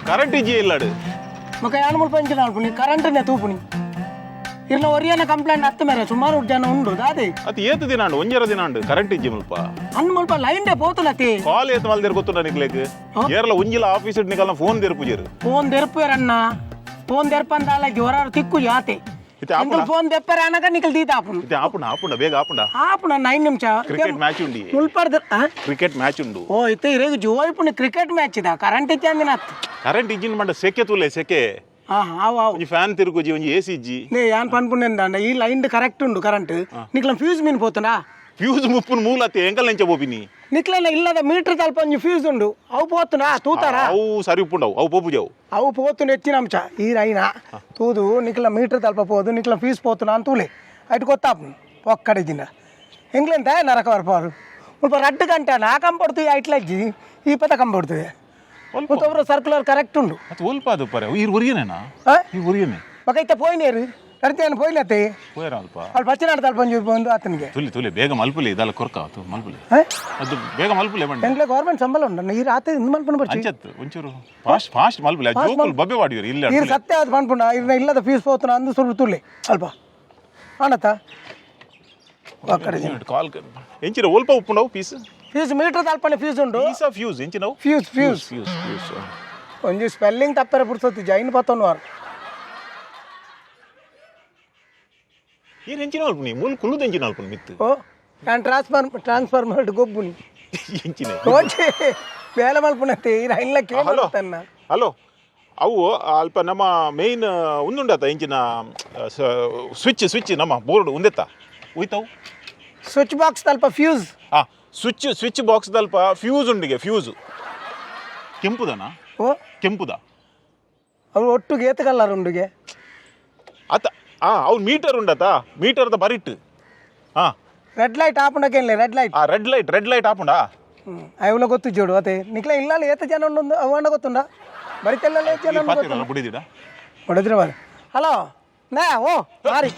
Current ಇಜ್ಜಿ ಇಲ್ಲಡು. ಮಕ್ಕ ಯಾನ್ ಮುಲ್ಪ ಇಂಚಿನ ಅಲ್ಪುನಿ ಕರೆಂಟ್ ನೆ ತೂಪುನಿ ಇರ್ನ ಒರಿಯನ ಕಂಪ್ಲೇಂಟ್ ಅತ್ತ ಮೇರೆ ಸುಮಾರು ಜನ ಉಂಡು ದಾದೆ. ಅತ್ ಏತ್ ದಿನ ಉಂಡು? ಒಂಜರ ದಿನ ಉಂಡು ಕರೆಂಟ್ ಇಜ್ಜಿ ಮುಲ್ಪ. ಅನ್ ಮುಲ್ಪ ಲೈನ್ ಡೆ ಪೋತುನತಿ. ಕಾಲ್ ಏತ್ ಮಲ್ದೇರ್ ಗೊತ್ತುಂಡ ನಿಕ್ಲೆಗ್? ಏರ್ಲ ಒಂಜಿಲ ಆಫೀಸ್ ನಿಕಲ್ನ ಫೋನ್ ದೆರ್ಪುಜೆರ್. ಫೋನ್ ದೆರ್ಪುವೆರಣ್ಣ, ಫೋನ್ ದೆರ್ಪಂದಾಲ ಜೋರಾರು ತಿಕ್ಕು ಜಾತೆ. ಇತ್ತೆ ಆಪುಂಡ? ಫೋನ್ ದೆಪ್ಪರೆ ಅನಗ ನಿಕಲ್ ದೀತ ಆಪುಂಡು. ಇತ್ತೆ ಆಪುಂಡ? ಆಪುಂಡ, ಬೇಗ ಆಪುಂಡ? ಆಪುಂಡ, 9 ನಿಮಿಷ. ಕ್ರಿಕೆಟ್ ಮ್ಯಾಚ್ ಉಂಡಿ. ಮುಲ್ಪರ್ದ ಕ್ರಿಕೆಟ್ ಮ್ಯಾಚ್ ಉಂಡು. ಓ, ಇತ್ತೆ ಇರೆಗ್ ಜೋಯ್ಪುಂಡು ಕ್ರಿಕೆಟ್ ಮ್ಯಾಚ್ ಇದ ಕರೆಂಟ್ ಇಜ್ಜಂದಿನ ಅತ್ತು. ಕರೆಂಟ್ ಇಜ್ಜಿನ ಮಂಡ ಸೆಕೆ ತೂಲೆ ಸೆಕೆ. ಹಾ, ಆವು ಆವು. ಒಂಜಿ ಫ್ಯಾನ್ ತಿರುಗುಜಿ, ಒಂಜಿ ಎಸಿ ಇಜ್ಜಿ. ನೇ ಯಾನ್ ಪನ್ಪುಂಡೆಂದಾಂಡ ಈ ಲೈನ್ ಕರೆಕ್ಟ್ ಉಂಡು ಕರೆಂಟ್. ನಿಕ್ಲ ಫ್ಯೂಸ್ ಮೀನ್ ಪೋತುಂಡಾ? ಫ್ಯೂಸ್ ಮುಪ್ಪುನ ಮೂಲತ್ತೆ ಎಂಕಲ್ ಎಂಚ ಪೋಪಿನಿ? ನಿಕ್ಲೆನ ಇಲ್ಲದ ಮೀಟರ್ ತಲ್ಪ ಒಂಜಿ ಫ್ಯೂಸ್ ಉಂಡು, ಅವು ಪೋತುಂಡಾ ತೂತಾರ? ಅವು ಸರಿ ಉಪ್ಪುಂಡವು, ಅವು ಪೋಪುಜವು. ಅವು ಪೋತುಂಡು ಹೆಚ್ಚಿನ ಅಂಶ ಈ ರೈನ ತೂದು ನಿಕ್ಲ ಮೀಟರ್ ತಲ್ಪ ಪೋದು ನಿಕ್ಲ ಫ್ಯೂಸ್ ಪೋತುಂಡ ಅಂತ ತೂಲೆ, ಐಟ್ ಗೊತ್ತಾಪುಂಡು. ಪೊಕ್ಕಡೆ ದಿನ ಎಂಕ್ಲೆಂತ ನರಕ ಬರ್ಪಾರು. ಮುಲ್ಪ ರಡ್ಡು ಗಂಟೆ ಆ ಕಂಪಡ್ತು ಐಟ್ಲಜ್ಜಿ ಈ ಪದ ಕಂಪಡ್ತದೆ. ಮುಲ್ಪ ಸರ್ಕ್ಯುಲರ್ ಕರೆಕ್ಟ್ ಉಂಡು. ಅದು ಒಲ್ಪ ಅದು ಪರೆ ಈ ಒರಿಯನೇನಾ? ಆ? ಈ ಒರಿಯನೆ. ಬೊಕ ಇತ್ತೆ ಪೋಯಿನೇರು ಕಡ್ತೇನು ಪೋಯಿನತ್ತೆ. ಪೋಯರ ಅಲ್ಪ. ಅಲ್ಲಿ ಪಚ್ಚನಾಡ ತಲ್ಪ ಒಂಜಿ ಒಂದು ಆತನಿಗೆ. ತುಲಿ ತುಲಿ, ಬೇಗ ಮಲ್ಪುಲಿ ಇದಲ್ಲ ಕೊರ್ಕ ಅದು ಮಲ್ಪುಲಿ. ಆ? ಅದು ಬೇಗ ಮಲ್ಪುಲೆ ಬಂಡೆ. ಎಂಕ್ಲೆ ಗೌರ್ಮೆಂಟ್ ಸಂಬಳ ಉಂಡು, ಈ ರಾತ್ರಿ ಇಂದು ಮಲ್ಪನ ಬರ್ಚಿ. ಅಂಚತ್ತು ಒಂಚೂರು ಫಾಸ್ಟ್ ಫಾಸ್ಟ್ ಮಲ್ಪುಲೆ, ಆ ಜೋಕುಲು ಬಬ್ಬೆ ವಾಡಿಯರು ಇಲ್ಲ. ಈರ್ ಸತ್ಯ ಅದು ಪನ್ಪುಂಡ ಇರ್ನ ಇಲ್ಲದ ಫೀಸ್ ಪೋತುನ ಅಂದು ಸುರು ತುಲೆ ಅಲ್ಪ ಆಣತ ಒಕ್ಕಡೆ. ಕಾಲ್ ಎಂಚಿನ ಒಲ್ಪ ಉಪ್ಪುಂಡವು piece? Fees metre ತಲ್ಪನೆ fees ಉಂಡು. Piece of fuse ಎಂಚಿನವು? Fuse fuse. Fuse fuse. ಒಂಜಿ ಸ್ಪೆಲ್ಲಿಂಗ್ ತಪ್ಪರೆ ಪುರ್ಸೊತ್ತು ಜೈನ್ ಪತ್ತೊನ್ವಾರ್. ಈರ್ ಎಂಚಿನ ಅಲ್ಪುನಿ ಮೂಲು ಕುಲ್ಲುದು ಎಂಚಿನ ಅಲ್ಪುನಿ ಮಿತ್ತು? ಓ, ನಾನು ಟ್ರಾನ್ಸ್ಫಾರ್ಮರ್ ಗೊಬ್ಬುನಿ. ಎಂಚಿನ? ಓಚೆ ಬೇಲೆ ಮಲ್ಪುನತ್ತೆ ಈ ಇಲ್ಲ. ಹಲೋ. ಕೇಳಿ. ಹಲೋ, ಅವು ಅಲ್ಪ ನಮ್ಮ ಮೇಯ್ನ್ ಉಂದುಂಡತ ಎಂಚಿನ ಸ್ವಿಚ್ ಸ್ವಿಚ್ ನಮ್ಮ ಬೋರ್ಡ್ ಉಂದೆತ್ತ ಹೋಯ್ತವು. ಸ್ವಿಚ್ ಬಾಕ್ಸ್ ತಲ್ಪ ಫ್ಯೂಸ್. ಆ switch switch box ದಲ್ಪ ಫ್ಯೂಸ್ ಉಂಡಿಗೆ ಫ್ಯೂಸ್ ಕೆಂಪುದನಾ? ಓ. ಕೆಂಪುದ. ಅವು ಒಟ್ಟು ಏತ್ ಕಲರ್ ಉಂಡುಗೆ? ಅತ್ತ ಆ ಅವು ಮೀಟರ್ ಉಂಡತ, ಮೀಟರ್ದ ಬರಿಟ್ಟು ಹಾ. ರೆಡ್ ಲೈಟ್ ಆಪುಂಡಕೇನ್ಲೆ ರೆಡ್ ಲೈಟ್. ಆ red light, red light ಆಪುಂಡಾ? ಅವುಲ ಗೊತ್ತು ಜೋಡು ಅದೇ ನಿಕ್ಲ ಇಲ್ಲ ಏತ ಜನ ಉಂಡು ಅವು ಗೊತ್ತುಂಡ ಬರಿತೆಲ್ಲ ಏತ್ ಜನ ಉಂಡು ಪಾತಿರಲ್ಲ ಬುಡಿದಿಡ. ಹೊಡೆದ್ರೆ ಬಾರ. ಹಲೋ ನಾ ಓ ಸಾರಿ,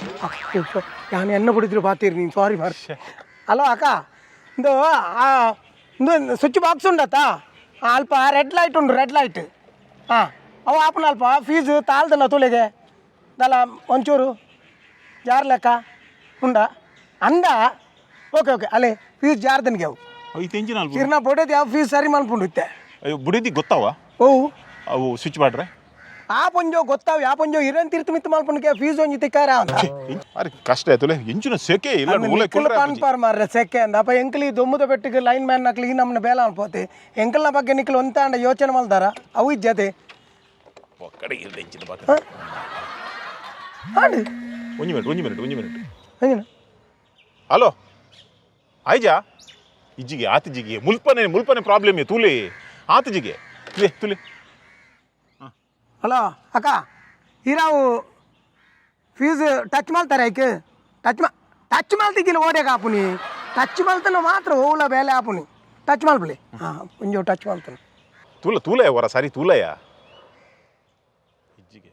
ನಾನು ಎನ್ನ ಬಿಡಿದ್ರು ಬಾತೀರಿ ನೀನು, ಸಾರಿ ಮಾರ್. ಹಲೋ ಅಕ್ಕ, ಇಂದು ಆ ಇಂದು ಸ್ವಿಚ್ ಬಾಕ್ಸ್ ಉಂಡತ್ತ ಅಲ್ಪ ರೆಡ್ ಲೈಟ್ ಉಂಡು, ರೆಡ್ ಲೈಟ್. ಹಾಂ, ಅವು ಆಪುನ ಅಲ್ಪ ಫೀಸ್ ತಾಳ್ದಲ್ಲ ತುಳಿಗೆ ದಲ ಒಂಚೂರು ಜಾರ್ ಲೆಕ್ಕ ಉಂಡ ಅಂದ. ಓಕೆ ಓಕೆ, ಅಲ್ಲೇ ಫೀಸ್ ಜಾರ್ದನ್ಗೆ ಅವು. ಐತೆ ಎಂಜಿನ ಅಲ್ಪ. ಇರ್ನ ಬೊಡೋದು ಯಾವ ಫೀಸ್ ಸರಿ ಮಲ್ಪುಂಡು ಇತ್ತೆ. ಅಯ್ಯೋ, ಬುಡಿದಿ ಗೊತ್ತಾವ? ಓ. ಅವು ಸ್ವಿಚ್ ಮಾಡ್ರೆ. ಆ ಪೊಂಜೋ ಗೊತ್ತಾವ್ ಯಾ ಪೊಂಜೋ ಇರನ್ ತಿರ್ತು ಮಿತ್ತು ಮಲ್ಪುಂಡಿಗೆ ಫೀಸ್ ಒಂಜಿ ತಿಕ್ಕಾರ ಅಂತ. ಅರೆ ಕಷ್ಟ ಆಯ್ತುಲೆ, ಎಂಚಿನ ಸೆಕೆ ಇಲ್ಲ ಮೂಲೆ ಕುಲ್ರೆ. ಪನ್ಪಾರ್ ಮಾರ್ರೆ ಸೆಕೆ ಅಂದ. ಅಪ್ಪ ಎಂಕಲಿ ದೊಮ್ಮುದ ಬೆಟ್ಟಿಗೆ ಲೈನ್ ಮ್ಯಾನ್ ನಕ್ಲಿ ಈ ನಮ್ಮನ್ನ ಬೇಲ ಅನ್ಪೋತೆ. ಎಂಕಲ್ನ ಬಗ್ಗೆ ನಿಕ್ಲು ಒಂತಾಂಡ ಯೋಚನೆ ಮಲ್ದಾರ ಅವು ಇಜ್ಜತೆ. ಒಕ್ಕಡೆ ಇಲ್ಲ ಎಂಚಿನ ಬಾತ. ಆಂಡ್. ಒಂಜಿ ಮಿನಿಟ್, ಒಂಜಿ ಮಿನಿಟ್, ಒಂಜಿ ಮಿನಿಟ್. ಅಂಜಿನ. ಹಲೋ, ಆಯ್ಜಾ ಇಜ್ಜಿಗೆ ಆತಿಜಿಗೆ ಮುಲ್ಪನೆ ಮುಲ್ಪನೆ ಪ್ರಾಬ್ಲಮ್ ತೂಲೆ ಆತಿಜಿಗೆ ತುಲೆ ತುಲೆ. ಹಲೋ ಅಕ್ಕ, ಈರಾವು ಫೀಸ್ ಟಚ್ ಮಲ್ತಾರೆ ಐಕ್ ಟಚ್ ಮಾ ಟಚ್ ಮಲ್ತಿದ್ದಿಲ್ಲ ಓಡ್ಯಾಗ ಆಪುನಿ. ಟಚ್ ಮಲ್ತನ ಮಾತ್ರ ಓಲ ಬೇಲೆ ಆಪುನಿ. ಟಚ್ ಮಲ್ಪಲಿ ಹಾಂ ಒಂಜಿ ಟಚ್ ಮಲ್ತನ. ತೂಲ ತೂಲಯ ವರ ಸರಿ ತೂಲಯ ಇಜ್ಜಿಗೆ.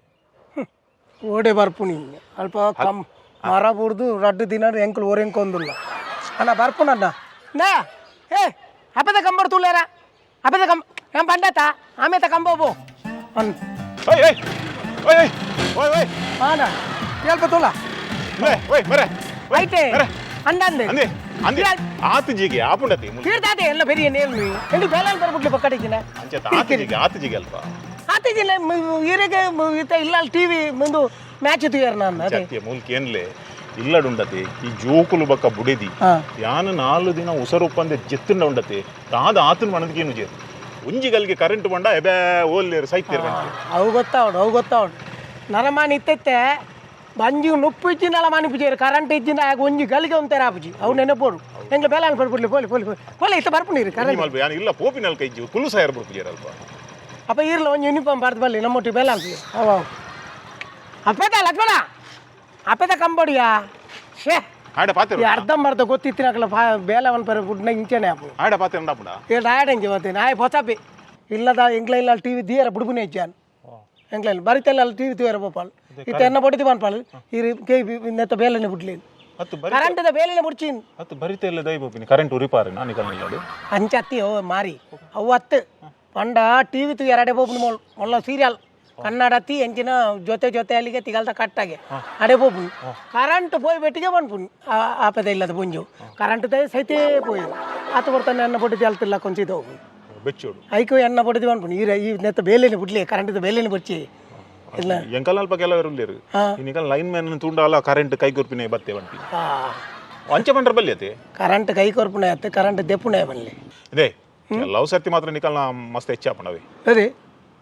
ಓಡೆ ಬರ್ಪುನಿ ಅಲ್ಪ ಕಮ್ ಮರ ಬುಡ್ದು ರಡ್ಡು ದಿನ ಎಂಕುಲು ಓರೆಂಕೊಂದುಲ್ಲ ಅಣ್ಣ. ಬರ್ಪುನಣ್ಣ ನಾ. ಏ ಅಪದ ಕಂಬರ್ ತುಳ್ಳೇರ ಅಪದ ಕಂ ನಮ್ಮ ಪಂಡತ ಆಮೇತ ಕಂಬೋಬು ಅನ್. ಓಯ್ ಓಯ್ ಓಯ್ ಓಯ್ ಓಯ್ ಓಯ್. ಆನ ಹೇಳ್ಪ ತುಳ. ಮರೆ ಓಯ್ ಮರೆ. ಐತೆ. ಮರೆ. ಅಂಡಂದೆ. ಅಂದೆ ಅಂದೆ ಆತಿಜಿಗೆ ಆಪುಂಡತಿ. ತೀರ್ದಾದೆ ಎಲ್ಲ பெரிய நேம் ಎಂಕುಲು ಬೇಲಾಲ್ ಬರ್ಬಿಟ್ಲಿ ಪಕ್ಕಡಿಜಿನ. ಅಂಚೆ ಆತಿಜಿಗೆ ಆತಿಜಿಗೆ ಅಲ್ಪ. ಆತಿಜಿಲ್ಲ ಈರೆಗೆ ಇತ್ತ ಇಲ್ಲ ಟಿವಿ ಮುಂದು ಮ್ಯಾಚ್ ತುಯರ್ ನಾನು ಅದೇ. ಚತ್ತಿಯ ಮೂಲ್ಕ ಏನ್ಲೆ ಇಲ್ಲಡುಂಡತಿ ಈ ಜೋಕುಲು ಬಕ್ಕ ಬುಡಿದಿ. ಯಾನ 4 ದಿನ ಉಸರುಪ್ಪಂದೆ ಜೆತ್ತುಂಡ ಉಂಡತಿ ತಾದ ಆತನ ಮಣದಕೇನು ಜೇರು ಒಂಜಿ ಗಲ್ಗೆ ಕರೆಂಟ್ ಬಂಡ ಎಬೆ ಓಲ್ಲೇರು ಸೈತೇರು ಬಂಡ. ಅವು ಗೊತ್ತಾವಡು ಅವು ಗೊತ್ತಾವಡು ನರಮಾನಿ ಇತ್ತೈತೆ ಬಂಜಿ ನುಪ್ಪು ಇಜ್ಜಿನಲ್ಲ ಮನಿಪುಜೇರು ಕರೆಂಟ್ ಇಜ್ಜಿನ ಆಗ ಒಂಜಿ ಗಲಿಗೆ ಒಂತೇರ ಆಪುಜಿ ಅವು ನೆನಪೋಡು. ಎಂಗ್ಲ ಬೇಲಾನ್ ಪಡ್ಬಿಡ್ಲಿ ಪೋಲಿ ಪೋಲಿ ಪೋಲಿ ಪೋಲಿ ಇತ್ತ ಬರ್ಪುನೀರು ಕರೆಂಟ್. ಮಲ್ಪ ಯಾನ ಇಲ್ಲ ಪೋಪಿನಲ್ ಕೈಜಿ ಕುಲ್ಲು ಸಾಯರ್ ಬಿಡ್ಪುಜೇರು ಅಲ್ಪ. ಅಪ್ಪ ಈರ್ಲ ಒಂಜಿ ಯೂನಿಫಾರ್ಮ್ ಬರ್ದು ಬಲ್ಲಿ ನಮ್ಮೊಟ್ಟಿಗೆ ಬೇಲಾನ್ ಅವ ಅವು ಅಪ್ಪೇತ ಲಕ್ಷ್ಮಣ ಅಪ್ಪೇತ ಕಂಬೋಡಿಯಾ ಶೇ. ಆಡ ಪಾತೆ. ಈ ಅರ್ಧಂಬರ್ಧ ಗೊತ್ತಿತ್ತಿನಕಲ ಬೇಲವನ್ ಪರ ಬುಡ್ನ ಇಂಚನೆ ಆಪು. ಆಡ ಪಾತೆ ಉಂಡಾಪುಂಡ. ಏ ಆಡಂಗೆ ಮತ್ತೆ ನಾಯಿ ಪೊಸಪಿ ಇಲ್ಲದ ಎಂಗ್ಲ ಇಲ್ಲ ಟಿವಿ ದಿಯರ ಬುಡ್ಬುನೆ ಇಜ್ಜಾನ್ ಎಂಗ್ಲ ಇಲ್ಲ ಬರಿತೆಲ್ಲ ಟಿವಿ ತುಯರ ಬೋಪಾಲ್ ಇತ್ತ ಎನ್ನ ಬಡಿತಿ ಪನ್ಪಾಲ್ ಈ ಕೆ ನೆತ್ತ ಬೇಲನೆ ಬುಡ್ಲಿ. ಹತ್ತು ಬರಿ. ಕರೆಂಟ್ದ ಬೇಲನೆ ಬುಡ್ಚಿನ್. ಹತ್ತು ಬರಿತೆ ಇಲ್ಲ ದೈ ಪೋಪಿನಿ ಕರೆಂಟ್ ಉರಿಪಾರೆ ನಾನು ನಿಕಲ್ ನಿಲ್ಲಡು. ಅಂಚತ್ತಿ ಓ ಮಾರಿ ಅವು ಅತ್ತು ಪಂಡ ಟಿವಿ ತೂಯರ ಅಡೆ ಪೋಪುಂಡು. ಮೊಲ್ ಮೊಲ್ಲ ಸೀರಿಯಲ್ ಕನ್ನಡ ತಿ ಎಂಚಿನ ಜೊತೆ ಜೊತೆ ಅಲ್ಲಿಗೆ ತಿಗಲ್ದ ಕಟ್ಟಾಗೆ ಅಡೆ ಪೋಪುಂಡು. ಕರೆಂಟ್ ಪೋಯಿ ಬೆಟ್ಟಿಗೆ ಪನ್ಪುಂಡು ಆಪದ ಇಲ್ಲದ ಪುಂಜು ಕರೆಂಟ್ ಸೈತೇ ಪೋಯಿ ಆತ ಬರ್ತಾನೆ. ಎನ್ನ ಪೊಡಿ ಅಲ್ತಿಲ್ಲ ಕೊಂಚಿದ ಹೋಗು. ಬೆಚ್ಚೋಡು. ಐಕು ಎನ್ನ ಪೊಡಿದು ಪನ್ಪುಂಡು. ಈರ ಈ ನೆತ್ತ ಬೇಲೆನೆ ಬುಡ್ಲಿ, ಕರೆಂಟ್ ಬೇಲೆನೆ ಬೊಚ್ಚಿ ಇಲ್ಲ. ಎಂಕಲ್ ಅಲ್ಪ ಕೆಲವರು ಉಲ್ಲೇರು. ನಿಕಲ್ ಲೈನ್ ಮ್ಯಾನ್ ತೂಂಡಾಲ ಕರೆಂಟ್ ಕೈ ಕೊರ್ಪಿನ ಬತ್ತೆ ಬಂಟಿ. ಅಂಚೆ ಪಂಡ್ರ ಬಲ್ಲಿ ಅತೆ. ಕರೆಂಟ್ ಕೈ ಕೊರ್ಪುಣೆ ಅತ್ತೆ, ಕರೆಂಟ್ ದೆಪ್ಪುಣೆ ಬಲ್ಲಿ. ಇದೇ ಕೆಲವು ಸರ್ತಿ ಮಾತ್ರ ನಿಕಲ್ನ ಮಸ್ತ್ ಹೆಚ್ಚಾಪಣವೆ. ಅದೇ.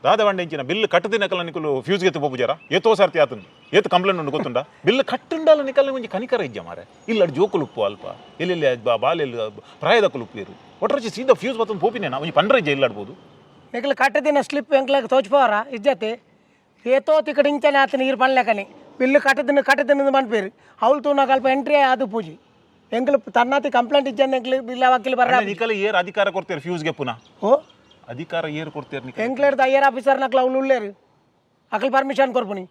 ದಾದ ಬಂಡೆ, ಇಂಚಿನ ಬಿಲ್ ಕಟ್ಟದಿನ ಕಲ್ಲ ನಿಕಲು ಫ್ಯೂಸ್ ಗೆತ್ತು ಪೋಪುಜಾರ? ಏತೋ ಸರ್ತಿ ಆತನ್, ಏತು ಕಂಪ್ಲೇಂಟ್ ಉಂಡು ಗೊತ್ತುಂಡ? ಬಿಲ್ ಕಟ್ಟುಂಡಾಲ ನಿಕಲ್ನ ಒಂಜಿ ಕನಿಕರ ಇಜ್ಜ ಮಾರೆ? ಇಲ್ಲ ಜೋಕುಲು ಉಪ್ಪು ಅಲ್ಪ, ಎಲ್ಲೆಲ್ಲಿ ಬಾಲೆಲ್ಲಿ ಪ್ರಾಯದಕುಲು ಉಪ್ಪೇರು. ಒಟ್ಟರಚಿ ಸೀದಾ ಫ್ಯೂಸ್ ಬತ್ತೊಂದು ಪೋಪಿನೇನಾ? ಒಂಜಿ ಪಂಡ್ರೆ ಇಜ್ಜ ಇಲ್ಲಾಡ್ಬೋದು? ನಿಕಲ್ ಕಟ್ಟದಿನ ಸ್ಲಿಪ್ ಎಂಕ್ಲಾಗ ತೋಚ್ಪೋರ ಇಜ್ಜತೆ? ಏತೋ ತಿಕಡೆ ಇಂಚನೆ ಆತ ನೀರು ಪನ್ಲೆಕನೆ ಬಿಲ್ಲು ಕಟ್ಟದಿನ ಕಟ್ಟದಿನ ಪನ್ಪೇರು. ಅವಳು ತೂನಾಗ ಅಲ್ಪ ಎಂಟ್ರಿ ಅದು ಪೂಜಿ. ಎಂಕ್ಲು ತನ್ನಾತಿ ಕಂಪ್ಲೇಂಟ್ ಇಜ್ಜಂದೆ ಎಂಕ್ಲು ಬಿಲ್ಲ ವಕೀಲ್ ಬರ್ರ. ನಿಕಲ ಏರ್ ಅಧಿಕಾರ ಕೊಡ್ತೇವೆ ಫ್ಯೂಸ್ ಗೆಪ್ಪುನ? ಓ. ಅಧಿಕಾರ ಏರ್ ಕೊಡ್ತೇವೆ ನಿಕಲ್? ಎಂಕ್ಲೇರ್ದ ಐಯರ್ ಆಫೀಸರ್ ನಕ್ಲ ಅವ್ಲು ಉಲ್ಲೇರು, ಅಕಲ್ ಪರ್ಮಿಷನ್ ಕೊರ್ಪುನಿ.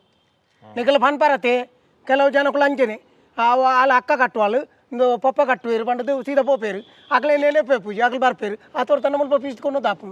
ನಿಕಲ್ ಪನ್ಪಾರತೆ. ಕೆಲವು ಜನಕುಲು ಅಂಚೆನೆ ಆಲ್ ಅಕ್ಕ ಕಟ್ಟುವಾಳು ಇಂದು ಪೊಪ್ಪ ಕಟ್ಟುವೇರು ಪಂಡದು ಸೀದಾ ಪೋಪೇರು. ಅಕ್ಲೆ ನೇನೆ ಪೂಜೆ ಅಕ್ಲು ಬರ್ಪೇರು. ಆತೋರ್ ತನ್ನ ಮುಲ್ಪ ಪೀಸ್ ಕೊಂಡು ದಾಪು.